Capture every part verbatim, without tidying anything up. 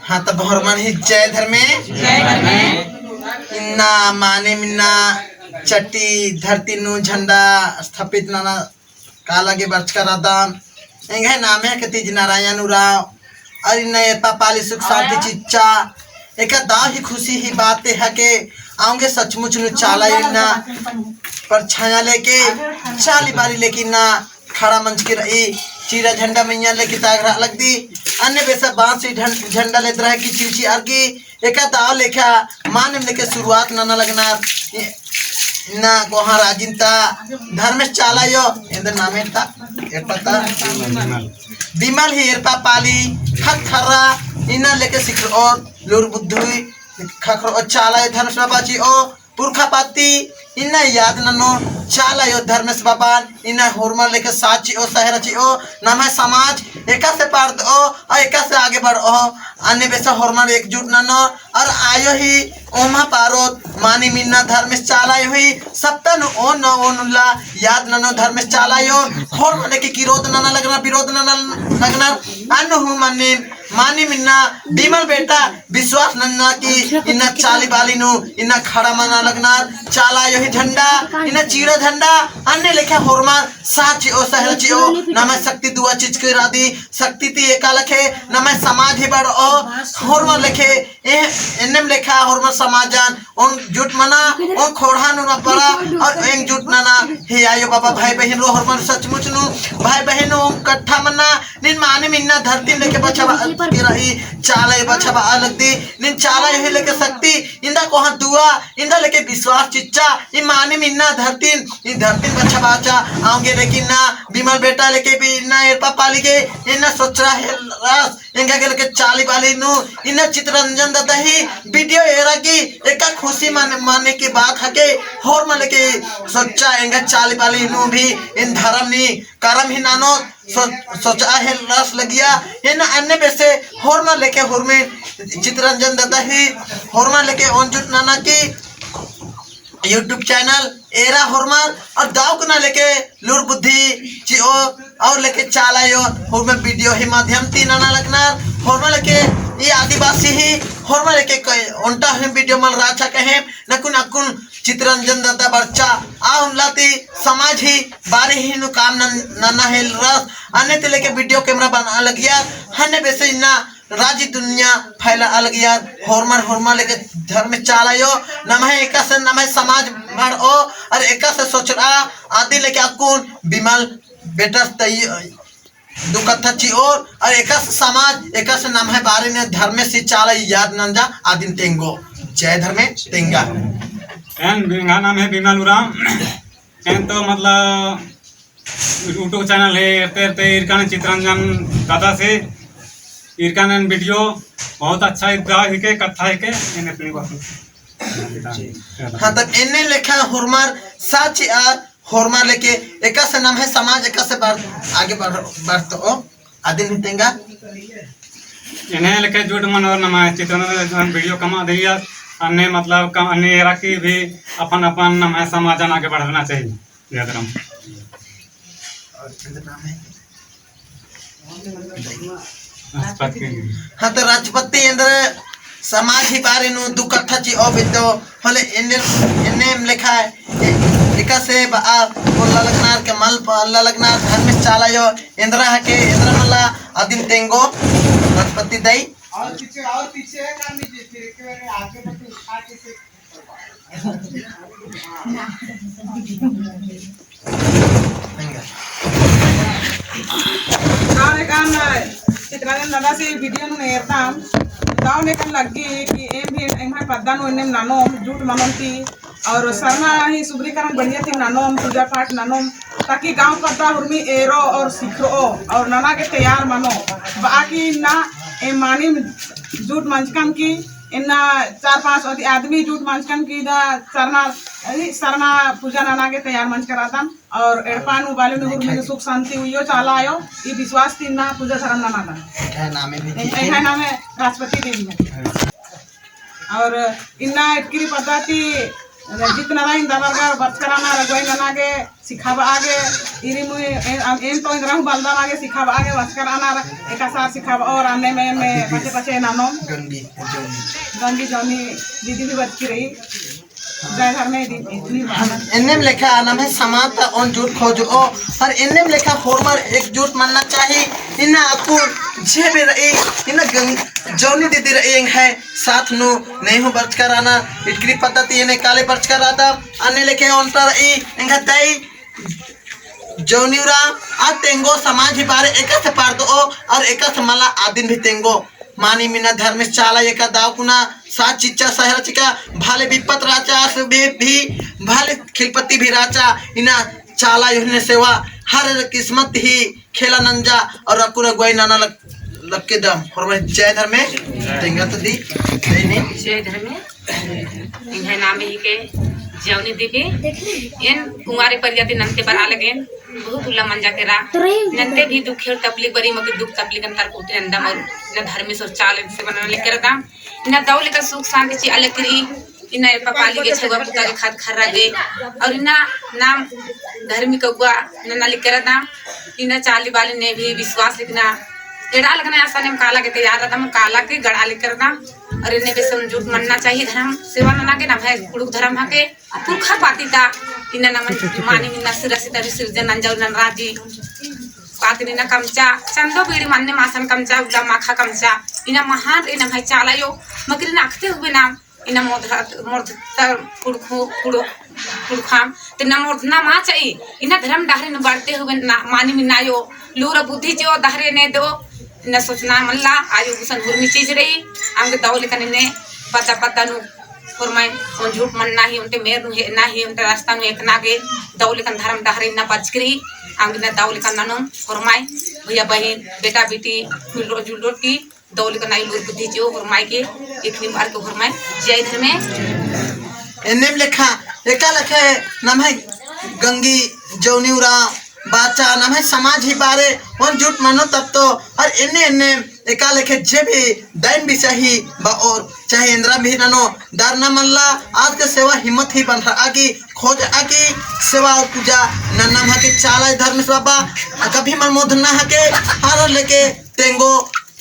हाँ, तब होरमर ही जय धर्मे। जय धर्मे। इन्ना मानिम इन्ना चट्टी धरती नू झंडा स्थापित नना काला गे बरचका रअदम। एंग्है नामे हके तीज नारायण उराँव। अउर इन्ना एड़पा पाली सुख शांति चिच्चा। एका दव ही खुशी ही बात हके। औंगे सचमुच नू चाला इन्ना परछाया लेके, चाली बाली लेके इन्ना खड़ा मंजकी रई, चीरा झंडा मइय्याँ लेके तागरा लगदी। अन्ने बेसा बाँस ही झं-, झंडा लेत रहा कि चिलची अरगी, एका दव लेखा मानिम लेके शुरुआत नना लगनर। इन्ना कोहाँ राजिन ता धर्मेस चाला अयो, एन्देर नामे ता, एड़पा ता? बिमल ही एड़पा पाली, खखरा, इन्ना लेके सिखरओर, लूर बुद्धुई, खखरओर चाला अयो धर्मेस बाबा चिओ, पुरखा पाती, इन्ना याद ननो, चाला अयो धर्मेस बाबान, इन्ना होरमर लेके साथ चिओ, सहारा चिओ, नम्है समाज एकासे पारदओ, अउर एकासे आगे बढ़ओ, अन्ने बेसा होरमर एकजुट ननो, अउर आयो ही ओम्हा पारोत, मानिम इन्ना धर्मेस चाला अयो ही, सप्ताह नू ओन न ओन उल्ला याद ननो धर्मेस चाला अयो, होरमर लेके किरोध नना लगनर, विरोध नना लगनर, अन्नु हूँ मानिम, मानिम इन्ना बिमल बेटा विश्वास नन्ना कि इन्ना चाली बाली नू इन्ना खड़ा मना लगनर, चाला अयो ही झंडा, इन्ना चीरा झंडा, अन्ने लेखा होरमर साथ चिओ, सहारा चिओ, नम्है शक्ति दुआ चिच्चकी रअदी, शक्ति ती एका लेखे, नम्है समाज ही बढ़ओ, होरमर लेखे, ए, एन्नेम लेखा होरमर समाजन ओन जुट मना, ओन खोड़हा नू ना पड़ा, अउर एंग जुट नना, हे आयो बाबा भाई बहिन रो, होरमर सचमुच नू भाई बहिन ओन कट्ठा मना, नीन मानिम इन्ना धरती लेके बछाबआ रई, चाला अयो बछाबआ लगदी, नीन चाला अयो ही लेके शक्ति, इन्दा कोहाँ दुआ, इन्दा लेके विश्वास चिच्चा, ई मानिम इन्ना धरती, ई धरती बछाबाचा, औंगे लेके इन्ना बिमल बेटा लेके भी इन्ना एड़पा पाली गे, इन्ना सोचरा हेलरस, एंगा गे लेके चाली बाली नू, इन्ना चितरंजन दादा ही video एरा की एका खुशी मन-, माने की बात हके, होरमर लेके सोचा एंगा चाली बाली नू भी इन धर्म नी करम ही नानो सो-, सोचा हेलरस लगिया, इन्ना अन्ने बेसे होरमर लेके होरमे चितरंजन दादा ही होरमर लेके ओन जुट नना की YouTube channel एरा होरमर अउर दव कुना लेके लूर बुद्धि चिओ अउर लेके चाला अयो होरमर video ही माध्यम ती नना लगनर। होरमर लेके ई आदिवासी ही होरमर लेके क-, ओन्टा ही video मल राचा कहेम नकुन अक्कुन चितरंजन दादा बरचा आ उल्ला ती समाज ही बारे ही नू काम नन-, नना हेलरस अन्ने ती लेके video camera बना लगिया हन्ने बेसे इन्ना राजी दुनिया फैला अलगिया होरमर होरमर लेके धर्मेस चाला अयो नम्है एकासे नम्है समाज बढ़ओ अउर एकासे सोचरा आदि लेके अक्कुन बिमल बेटस तई दू कत्था चिओर अउर एकासे समाज एकासे नम्है बारे में धर्मेस ही चाला याद नंजा आदिन तेंगो। जय धर्मे तेंगा। एन बिंगा नाम है बिमल उराँव। एन तो मतलब YouTube channel है, एरते एरते इरकान चितरंजन दादा से इरकान video बहुत अच्छा इरका हिके, कत्था हिके, एन अपनी बात। हाँ, तब एन्ने लेखा होरमर साथ चिआ होरमर लेके एकासे नम्है समाज एकासे बढ़, आगे बढ़, बढ़तो। अदिन ही तेंगा। एन्ने लेके जुट मनोर नम्है चितरंजन video कमआ दिया, अन्ने मतलब कम, अन्ने एरा की भी अपन अपन नम्है समाजन आगे बढ़ना चाहिए। जय धर्म। और इनका नाम है? राजपति। हाँ, तो राजपति एन्देर समाज ही बारे नू दू कत्था चिओ बिद्दो, होले एन्ने, एन्ने लेखा, ए-, एकासे बआ पोल्ला लगनर के मल पोल्ला लगनर, धर्मेस चाला अयो, एन्दरा हके, एन्दरा मला, अदिन तेंगो, राजपति दई। और पीछे, और पीछे है, काम लीजिए, फिर एक बार आगे बढ़ के उठा के से गाँव एकान चितरंजन दादा से video नू एरदम, गाँव एकान लग्गी कि एम भी एम्है पद्दा नू एन्नेम ननोम, जुट मनोम ती, और सरना ही सुबरी करम बढ़िया ती ननोम, पूजा पाठ ननोम, ताकि गाँव पद्दा हुरमी एरो और सिखरो और नना के तैयार मनो, बाकी ना ए मानिम जुट मंजकम की इन्ना चार पांच अदि आदमी जुट मंजकन की इदा सरना, अदि सरना पूजा नना गे तैयार मंजकर रअदन। और एड़पा नू बाली नू हुरमी सुख शांति उइयो चाला आयो, ई विश्वास ती इन्ना पूजा धरम ननादन। एंग्है नामे भी एंग्है नामे राजपति देवी है। और इन्ना एटकिरी पद्दा ती जितना रहिन दबरगर बरचकर रअनर अगुवाई नना गे सिखाबआ गे, इरी मुई एन, एन तो एन्दरा हूँ बलदम आगे सिखाबआ गे बरचकर रअनर एकासे आर सिखाबओर अन्ने में, में पचे पचे ननोम। गंगी जौनी। गंगी जौनी दीदी भी बरचकी रई। जय धर्मे दीदी, इतनी बात। एन्नेम लेखा नम्है समाज ता ओन जुट खोजरओ, और एन्नेम लेखा होरमर एकजुट मन्ना चाही। इन्ना अक्कुन जे भी रई, इन्ना गंग-, जौनी दीदी रई एंग्है साथ नू नेहूँ बरचकर रअना, इटकरी पद्धति एन्ने काले बरचकर रअदम, अन्ने लेखे ओन्टा रई, एंग्है दई जौनी उराँव, आ तेंगो समाज ही बारे एकासे पारदओ, और एकासे मला आदिन भी तेंगो। मानिम इन्ना धर्मेस चाला एका दव कुना साथ चिच्चा सहरा चिका, भले बिपत रहचा, आस भी, भी, भले खिलपति भी रहचा, इन्ना चाला अयो एन्ने सेवा हर किस्मत ही खेला नंजा और अक्कुन अगुवाई नना लग-, लक्केदम। होरमर जय धर्मे, तेंगा तो दी, जय ने। जय धर्मे। एंग्है नामे हिके जौनी दीदी। एन कुंवारी परिया ती नन्ते बरआ लगेन, बहुत उल्ला मंजा केरा। नन्ते भी दुखे और तकलीफ बरी, मगर दुख तकलीफ अंतर कुटी नन्दम और इन्ना धर्मेस और चाला सेवा नना लगी केरदम। इन्ना दव लेखा सुख शांति चिआ लगी केरी। इन्ना एड़पा पाली गे छउवा पुता गे खद्द खर्रा गे। और इन्ना नाम धर्मी कगुआ नना लगी केरदम। इन्ना चाली बाली ने भी विश्वास लिखना एड़ा लगना असन एम काला गे तैयार रअदम, काला गे गड़आ लगी केरदम। और एन्ने बेसे ओन जुट मन्ना चाही धर्म सेवा नना गे, नम्है कुँड़ुख़ धर्म हके, पुरखा पाती ता, इन्ना नमन मानिम इन्ना सिरा सिता भी सिरजन नंजा उल्ला नना राजी। पाती इन्ना कमचा, चंदो बीड़ी मन्ने मासन कमचा, उल्ला माखा कमचा, इन्ना महान रई नम्है चाला अयो, मगर इन्ना अख़ते हुए नाम, इन्ना मोधरा, मोधरा कुँड़ुख़, कुँड़ुख़, कुँड़ुख़ाम, ते इन्ना मोधना मा चाही, इन्ना धर्म डहरे नू बढ़ते हुए ना, मानिम इन्ना अयो, लूरा बुद्धि चिओ डहरे ने दो, इन्ना सोचना मल्ला, अयो गुसन हुरमी चीज रई, अमगे दव लेकन इन्ने पद्दा पद्दा नू होरमर ओन जुट मन्ना ही, ओन्टे मेर नू हेलना ही, ओन्टे रास्ता नू एकना गे, दव लेकन धर्म डहरे इन्ना बरचकी रई, अमगे इन्ना दव लेकन ननोम होरमर, भैया बहिन, बेटा बेटी, मिलरो जुलरो की, दव लेकन आई लूर बुद्धि चिओ होरमर गे, इतनी बार के होरमर, जय धर्मे। एन्नेम लेखा, एका लेखे नम्है गंगी जौनी उराँव बाचा, नम्है समाज ही बारे ओन जुट मनो तब तो, और एन्ने एन्ने एका लेखे जे भी दाइन बिसा ही बओर, चाहे एन्दरा भी ननो, डरना मल्ला, आज के सेवा हिम्मत ही बंधरआ की, खोजआ की, सेवा और पूजा नन्ना हके चाला धर्मेस बाबा, कभी मल मोधना हके, हर लेके तेंगो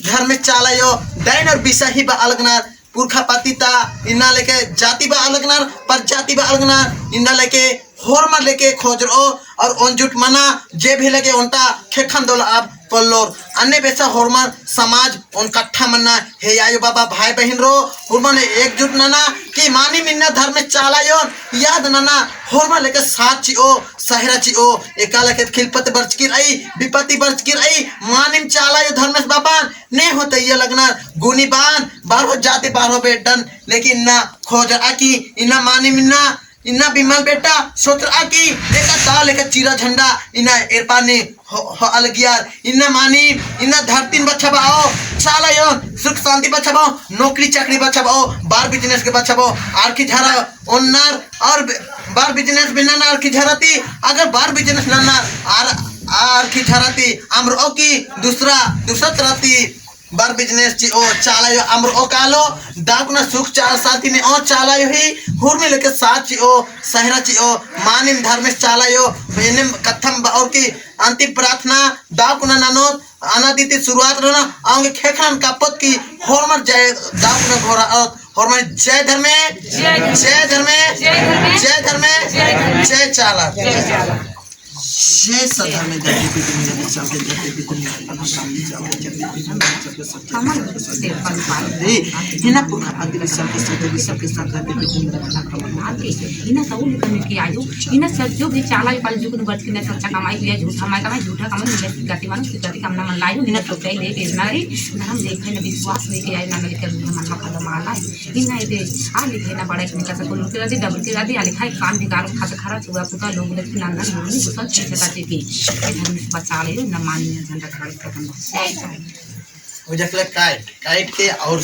धर्मेस चाला अयो, दाइन और बिसा ही बआ लगनर, पुरखा पाती ता, इन्ना लेके जाति बआ लगनर, पर जाति बआ लगनर, इन्ना लेके होरमर लेके खोजरओ, और ओन जुट मना, जे भी लगे ओन्टा ख़ेक्खन दोलआ पोल्लोर, अन्ने बेसा होरमर समाज ओन कट्ठा मन्ना, हे आयो बाबा भाई बहिन रो, होरमर एकजुट नना, कि मानिम इन्ना धर्मेस चाला अयोन, याद नना, होरमर लेके साथ चिओ, सहरा चिओ, एका लेखे खिलपत बरचकी रई, बिपति बरचकी रई, मानिम चाला अयो धर्मेस बाबान, ने होते ये लगनर, गुनी बान, बारहो जाति बारहो बेड्डन, लेकिन इन्ना खोजरआ की, इन्ना मानिम इन्ना, इन्ना बिमल बेटा, सोचरआ की, एका ता लेके चीरा झंडा, इन्ना एड़पा नू हो, हो अलगियर, इन्ना मानिम, इन्ना धरतीन बछाबओ, चाला अयोन, सुख शांति बछाबओ, नौकरी चाकरी बछाबओ, बर business के बछाबओ, अरखी झरा ओन्नर, और ब-, बर business भी नन्नर अरखी झरा ती, अगर बर business नन्नर, अर-, अरखी झरा ती, अम्बरओ की दूसरा, दूसरा तरह ती, बर business चिओ, चाला अयो अम्बरओ कालो, दव कुना सुख चा-, शांति नेओ चाला अयो ही, हुरमी लेके साथ चिओ, सहरा चिओ, मानिम धर्मेस चाला अयो, एन्नेम कत्थम बओर की अंतिम प्रार्थना, दव कुना ननोत, अनादि ती शुरुआत रअना, औंगे ख़ेक्खन कापोत की होरमर जय, दव कुना घोरओत, होरमर जय धर्मे, जय धर्मे, जय धर्मे, जय धर्मे, जय धर्मे, जय धर्मे, जय चाला। जय चाला। जय सधर्मे धरती पे दुनिया में चलते धरती पे दुनिया में अपना काम नहीं चलते चलते पे दुनिया चलते सब चलते सब चलते। ए, इन्ना पुरखा पाती भी सबके साथ भी सबके साथ धरती पे दुनिया में अपना काम नहीं चलते। इन्ना तऊ लेकन के आयो, इन्ना सब जो भी चाला अयो पाल जुगनू बरचकी ना सच्चा कमाई हुआ, झूठा कमाई, कमाई, झूठा कमाई, इन्ना सिखाती मानो, सिखाती काम ना मन लायो, इन्ना तो कई ले बेचना रे, धर्म लेखे ना विश्वास लेके आए ना लेके मन मा खत्म आला। इन्ना इदे आ लिखे ना बड़ा इतने का सको लुटे रहती, डबल के रहती, आ लिखा एक काम भी गारो खा खरा छुआ पुता लोग लेकिन ना ना लोग नहीं गुस्सा चीज का चीज की। ये धर्म से बचा ले, ना मानिम झंडा खड़ा करके बस। वो जखले काइट, काइट के और